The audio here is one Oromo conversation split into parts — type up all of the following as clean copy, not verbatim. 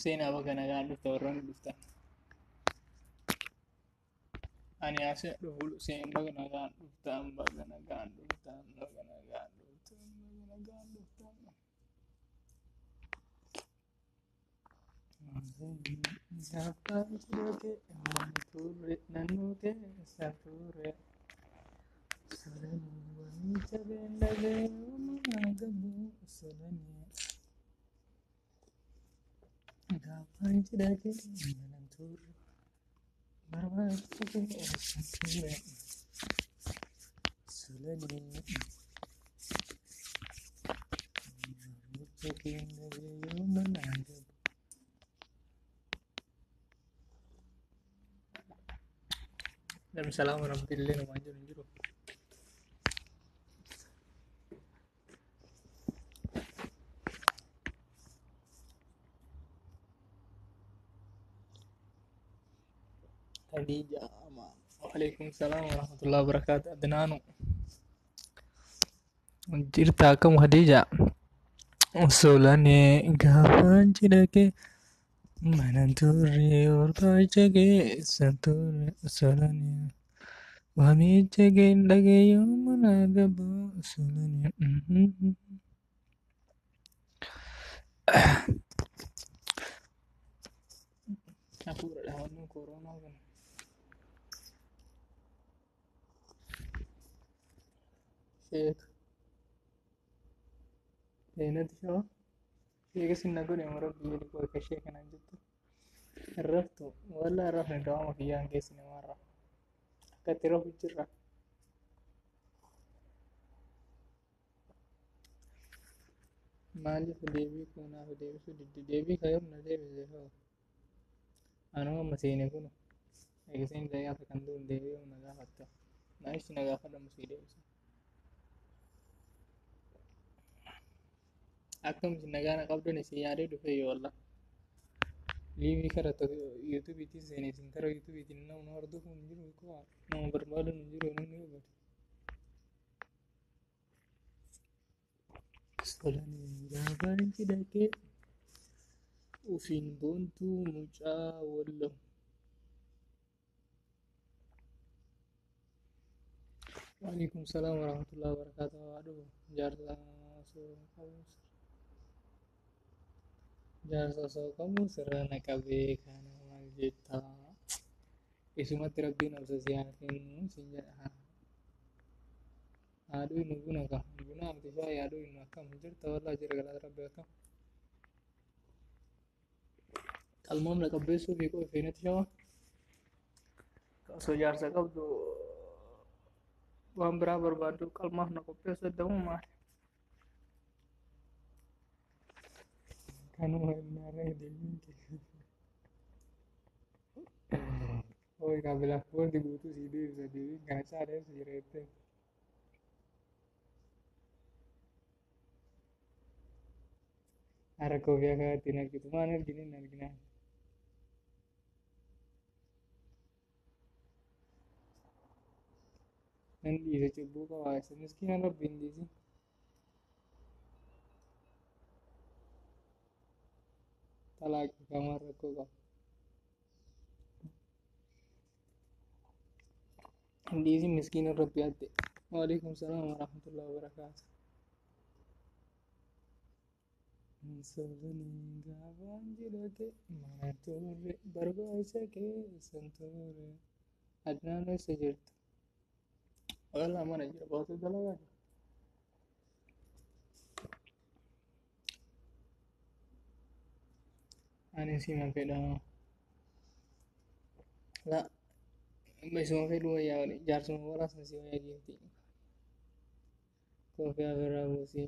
Seenaa baga nagaan dhufte warroonni dhuftan. Ani asii dhufu seen baga nagaan dhuftan baga nagaan dhuftan baga nagaan dhuftan baga nagaan dhuftan. Naannoo keessa ture. Solanii waamicha beelladee uumamaa gabu solanii. Gaafaan cidha kee mana turre barbaacha keessa ture. Solanii waamicha beelladee uumamaa gabu. Namni salaama namatti illee namaan jiru hin jiru. Khadija Aman. Waalaikum salaam warahmatullahi wabarakatuh. Adnaanu. Jirta akkam Khadija? Solanii gaafaan cidha kee mana turre barbaacha keessa ture solanii waamicha kee dhagayyoo mana gabu solanii. Hafuura dhahamuu koronaa kun. Sheek. Seenatti shawaa. Sheeka sinna godhe murabbi jedhu koo akka ishee kanaan jettu. Raftu walaa rafne dawama kiyyaan keessi namarra. Akka itti rafu jirra. Maaliif deebii koo naaf deebisuu didde? Deebii kan yoom na deebise hoo? Anuma amma seene kun. Eegiseen gaafa kan duun deebii yoom na gaafatta? Naayichi na gaafadhamu sii deebisa. Akkam isin nagaa na qabdan isin yaadee dhufee yoo wallah. Liivii kara yuutuubiitiin seene isin kara yuutuubiitiin nama na hordofuun hin jiru koo nama barbaaduun hin jiru namni hubatu. Solanii gaafaan cidha kee ofiin boontuu mucaa walloo. Waalaikum salaam warahmatullahi wabarakatuh. Aduh, jaarsa osoo qabu jaarsa osoo qabu sirna qabee kana maal jettaa? Isumatti rabbiin obsa si haa kennu sin jedha. Haadhuu nu buna ka buna miti shaayii haadhuu nu akkam jirta wallaa jira galata rabbi akkam. Qalmoomna qabbeessuu fi qofa feenatti shawaa. Osoo jaarsa qabdu waan biraa barbaaddu qalmaaf na qopheessuu addamu maali? Kanuma inni deebiin kee. Oi ka bilakboordi guutuu sii deebisa deebiin kana caalee si jira jettee. Har'a koofiyaa kanatti hin argitu. Maan arginu hin arginaa. Nan dhiisa cubbuu qabaa isa miskiina rabbi hin dhiisin. Talaaqi kamaan rakkoo qaba. Hin dhiisin miskiina rabbi adde. Waalaikum salaam warahmatullahi wabarakaatu. Solanii gaafaan jira kee mana turre barbaacha keessan ture. Adnaan eessa jirta? Walaa mana jira baatee dalagaa jira. Ani sima fedha. La isuma fedhu wayyaa jaarsuma waraasna si wayyaa jetti. Koofiyaa ofirraa buusii.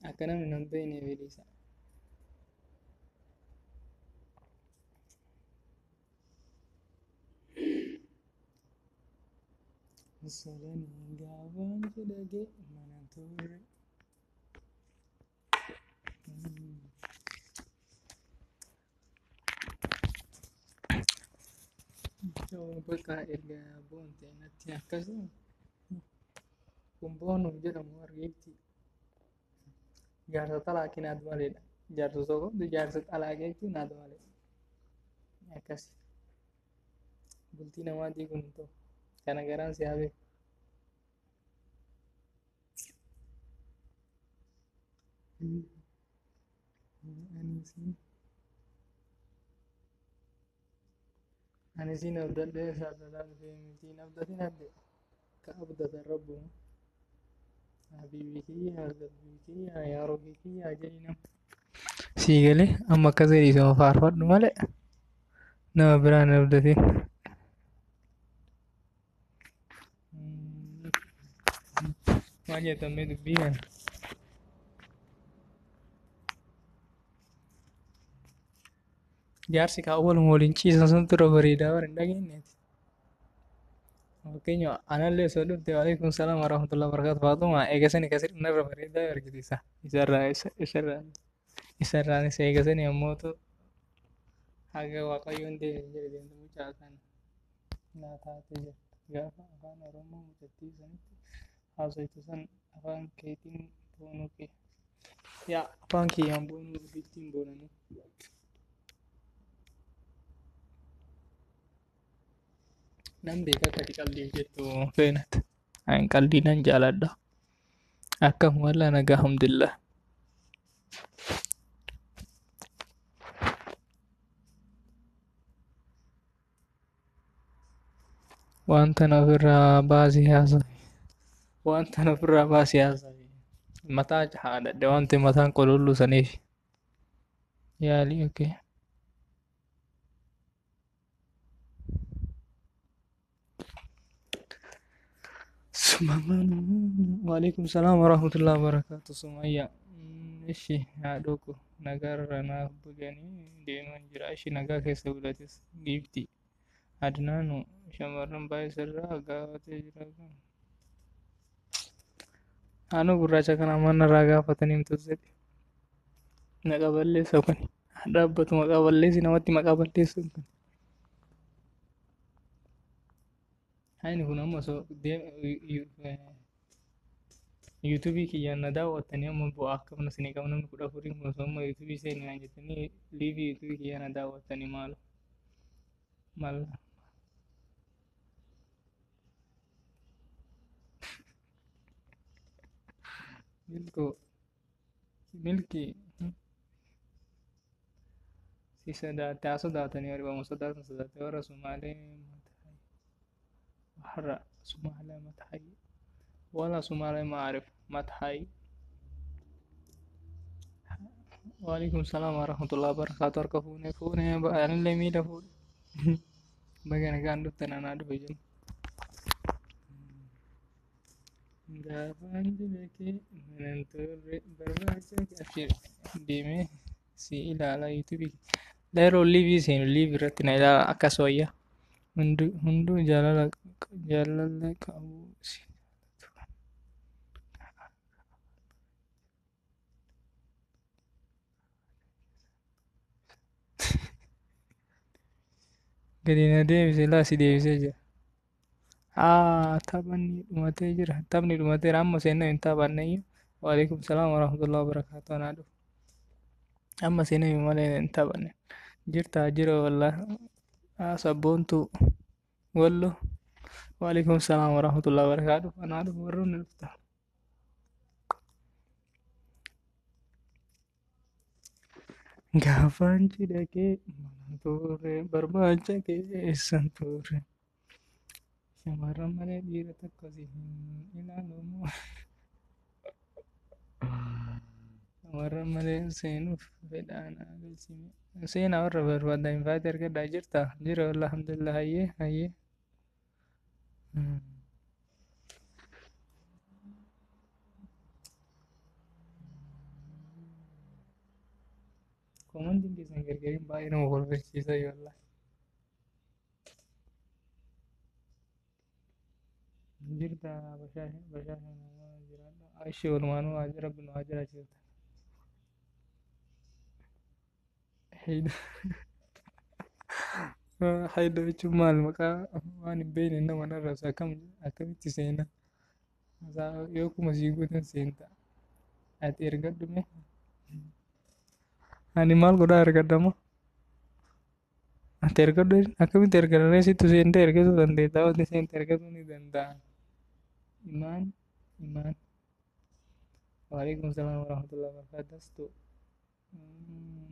Akka namni nan beekne fedhiisa. Solanii gaafaan cidha kee mana turre. Bakka erga boonte natti akkasuma kun boonuuf jedhamu argeetti. Jaarsa talaaqinaat maleedha. Jaarsa osoo qabdu jaarsa xalaaqee jechuun haadha malee. Akkasi. Bultii namaa diiguun hin ta'u. Kana garaan si haa beeku. Ani siin abdadhee saallalaa dhufee miti hin abdatin abde ka abdatan rabbuma. Habiibii kiyya, qalbii kiyya, yaa ruhii kiyya jedhi nama. Sii galee amma akkas jedhi faarfadhu malee nama biraan hin abdatin. Maal jettan mee dubbii kana? Jaarsi kaa waluma waliin ciisan sun tura bareedaa bara hin dhageenyeeti. Fakkeenya anallee osoo dhufte waalaikum salaam warahmatullahi wabarakatuh Faaxuma eegasani kasir narra bareedaa argite isa isarraa isarraa isarraanis eegasani ammootu haga waaqayyoon deebiin jedhe deemtu mucaa kana naa taate jirta. Gaafa afaan Oromoo mucattii sanitti haasoytu san afaan keetiin boonuu kee. Yaa afaan kiyyaan boonuu ofiittiin boonanii. Nan beeka akka ati qaldiif jettu feenat. Ani qaldii nan jaaladha. Akkam walla nagaa alhamdulillah. Wanta na ofirraa baasii haasawi. Wanta na ofirraa baasii haasawi. Mataa haadhadhe wanti mataan qulullu saniif. Yaali okay. Waalaikum salaam warahmatullahi wabarakatuh Sumayya. Ishi haadhoo ko nagaarra naaf bulanii deeman jira. Ishi nagaa keessa bulatis giifti. Adnaanu shamarran baay'ee sirraa gaafatee jira. Haanuu gurraacha kana mana irraa gaafatanii himtu jedhe. Maqaa balleessa kun. Dhaabbatu maqaa balleessi namatti maqaa balleessuun kun. Hayni kun amma osoo yuutuubii kiyyaan na daawwattanii amma bu'aa akkam na isinii qabu namni 14 kun osoo amma yuutuubii seenaa jettanii liivii yuutuubii kiyyaan na daawwattanii maal maal milkoo milkii si sodaatte haa sodaatanii warri waan sodaatan sodaatte warra Sumaalee warra Sumaalee matahay wala Sumaalee maarif matahay. Waalaikum salaam warahmatullahi wabarakatuh. Harka fuunee fuunee anillee miila fuudhe. Baga nagaan dhuftan anaa dhufe jenna. Gaafaan jila kee manan turre barbaacha kee deemee si ilaala yuutuubii. Yeroo liivii seenu liivii irratti na ilaala akkas wayya. Hunduu jaalala jaalala qabu si. Gadi na deebise laa si deebisee jira. Aa taphni dhumatee jira. Taphni dhumateera amma seenaa hin taphanne iyyuu. Waalaikum salaam warahmatullahi wabarakatuh anaa dhufu. Amma seenaa malee hin taphanne. Jirta jira wallahi. Aa sabboontuu wallo. Waalaikum salaam warahmatullahi wabarakatuh anaa dhufu warroonni dhufta. Gaafaan cidha kee mana turre barbaacha kee eessan turre. Shamarran malee dhiira tokko si hin ilaalu moo? Shamarran malee seenuuf fedhaa naa galchine. Seenaa warra barbaadan invaayit argadhaa jirta? Jira wallah alhamdulillah hayyee hayyee. Koomantiin keessan gargariin baay'ee nama kolfachiisa wallah. Jirta bashaasha bashaasha nama jiraadha. Ishee walumaanuu haa rabbi nu haa jiraachisu. Hayda jechuun maal maqaa waan hin beekne nama narraabsa akkam akkamitti seena? Yoo kuma sii guutan seenta. Ati ergadhu mee? Ani maal godhaa ergadha moo? Ati ergadhu, akkamitti ergadha? Sittu seentee ergatuu dandeetta. Wanti seente ergatuu ni danda'a. Imaan, imaan. Waalaikum salaam warahmatullahi wabarakatuh. Dastu.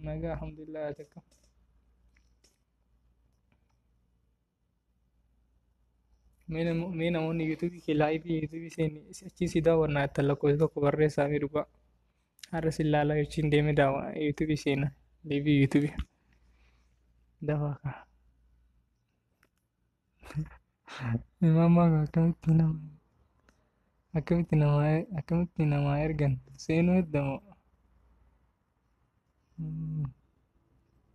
Nagaa, alhamdulillah, ati akkam? Mee namoonni yuutuubii kee live yuutuubii seeni achi si daawwannaa jettan lakkoofsa tokko barreessaa fi dhugaa. Har'a si ilaalaa jechuun deemee daawwa yuutuubii seena, live yuutuubii. Dafaa kaa. Imaan akkamitti namaa ergan seenuu heddamoo?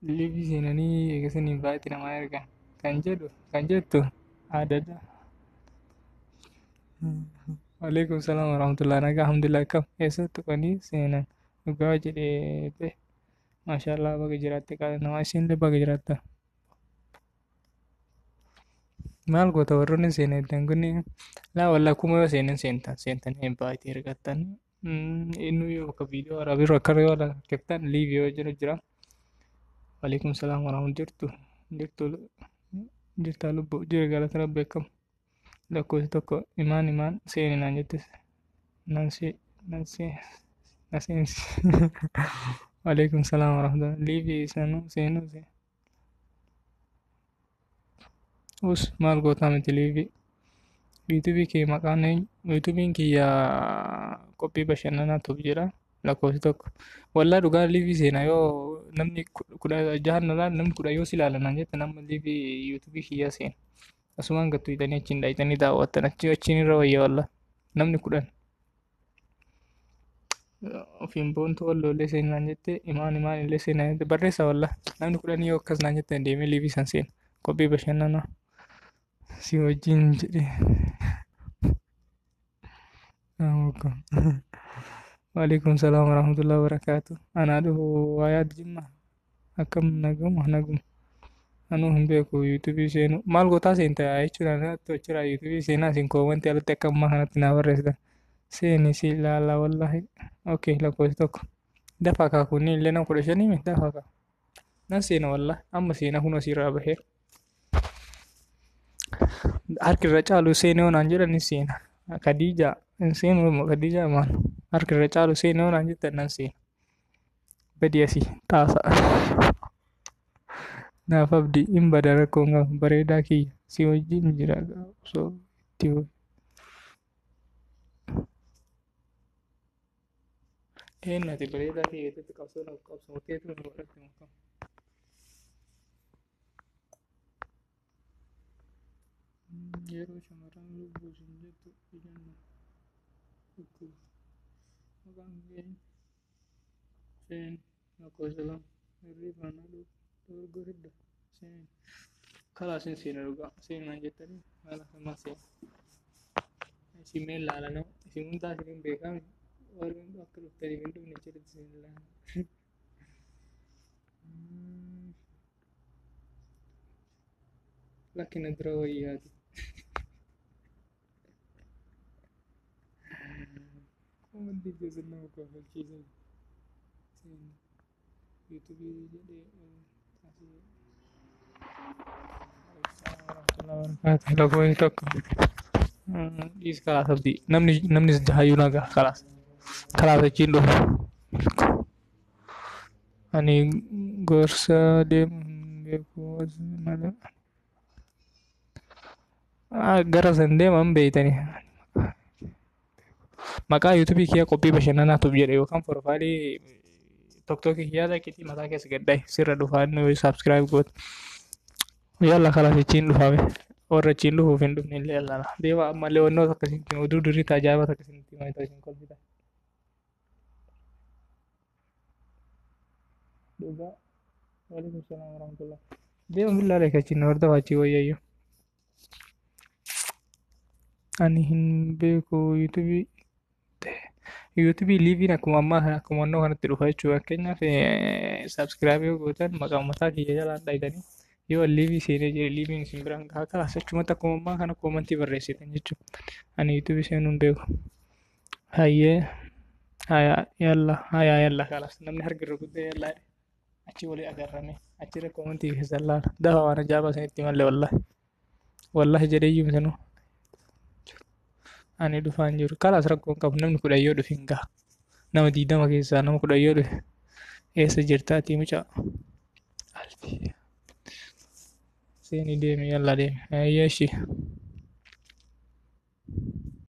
Live seenanii eegasanii invite namaa ergan kan jedhu kan jettu aadadha. Waalaikum salaam warahmatullahi. Nagaa, alhamdulillah, akkam? Eessatti tuqanii seenan dhugaa jedhee be. Maashaallah, baga jiraatte qaali namaa, isinillee baga jiraatta. Maal goota warroonni seenan kunniin? Laa wallaa, kuma yoo seenan seentan seentanii invite ergattan, inni yoo bakka viidiyoo waraabirru akka yoo lakkiftan live yoo jiru jira. Waalaikum salaam warahmatullahi. Jirtu, jirtu, jirtaa lubbuu? Jira, galata rabbi, akkam? Lakkoofsa tokko, imaan, imaan seeni naan jettes nansi nansi na seensi. Waalaikum salaam warahmatullahi. Live sanuu seenuu us maal gootaa miti live yuutuubii kee maqaan eenyu? Yuutuubiin kiyya qophii bashannanaatuuf jira, lakkoofsi tokko. Wallaa dhugaa, live seenaa yoo namni 16 na laala, namni 10 yoo si ilaala naan jette, nama live yuutuubii kiyyaa seena. Asumaan gattu hidhanii achiin dhaayitanii daawwattan, achi achiin irra wayya wallaa namni 10. Ofiin boontuu walloo illee seenaa naan jette, imaan, imaan illee seenaa jette barreessa. Wallaa namni 10 yoo akkas naan jette, deemee live san seena, qophii bashannanaa si wajjin jedhee. Waalaikum salaam warahmatullahi wabarakatuh. Anaa dhufu waayaat jimma, akkam? Naguma, naguma. Anuu hin beeku yuutuubii seenuu. Maal gootaa seenta jechuudha natti achirraa yuutuubii seenaa isin comment alatti akka ammaa kanatti naa barreessitan. Seeni si ilaala wallahi. Okay, lakkoofsa tokko. Dafa kaa, kunniin illee nama 15 mi dafa kaa. Nan seena wallahi, amma seena, kun asirraa bahee. Harki irra caalu seenee yoo naan jedhan ni seena. Khadija hin seenu moo? Khadija maal? Harki irra caalu seenee yoo naan jettan nan seena. Badi asii xaasa. Naaf abdii hin bada, rakkoon qabu, bareedaa kiyya si wajjin jira osoo itti fufi. Eenyu ati bareedaa kiyya jettee qabsoo naaf qabsoo keetu nu godhatte moo kam? Yeroo shamarran lubbuu siin jettu ijaan na dhukkuba. Maqaan kee seen, lakkoofsa lama, hirriba na dhorguu hidda seen. Kalaas hin seena dhugaa seen naan jettanii maal akkama seena. Isin mee ilaala, nama isin hundaa isin hin beekaa, warri akka dhuftaniif hin dhufne achirratti isin ilaala. Lakkina dura wayyaati. Comment keessan nama kofalchiisan. Seen yuutuubii jedhee asii. Lakkoofsi tokko. Dhiis, kalaas abdii. Namni jahayyuu nagaa, kalaas. Kalaas, achiin dhufu. Ani gorsa deemu hin beeku malee. Gara san deeman beeytanii. Maqaa yuutuubii kiyya qophii bashannanaatuuf jedhe yookaan profile tiktookii kiyyaa dhaqiitii mataa keessa gaddaa'e sirra dhufaa, inni subscribe goote. Yalla, kalaas, achiin dhufaame. Warra achiin dhufuuf hin dhufne illee yalla. Deema, ammallee wannoota akkasitti oduu durii ajaa'ibaa akkasitti himaa isin kolfita. Dhugaa. Waalaikum salaam warahmatullah. Deema, billaa leekachiin hordofa achii wayyayyuu. Ani hin beeku yuutuubii. Yuutuubii liveiin akkuma ammaa kana akkuma wannoo kanatti dhufa jechuudha. Fakkeenyaaf subscribe yoo gootan maqaa mataa kiyya jalaan dhayitanii yoo live seenee jire liveiin isin biraan gahaa, kalaas achumatti akkuma ammaa kana comment barreessitan jechuudha. Ani yuutuubii seenuu hin beeku. Hayyee, haya, yalla, haya, yalla, kalaas namni harki irra guddee yallaa. Achi walii agarrame. Achirra koomantii keessan laala. Dafa waan ajaa'ibaa isinitti malle wallahi. Wallahi jedhee iyyuu misanuu. Ani dhufaan jiru. Kalaas rakkoon qabu namni 10 yoo dhufe hin gaha. Nama 20 keessaa nama 10 yoo dhufe eessa jirta ati mucaa? Alfii. Seeni deemi, yalla deemi. Ayyashi.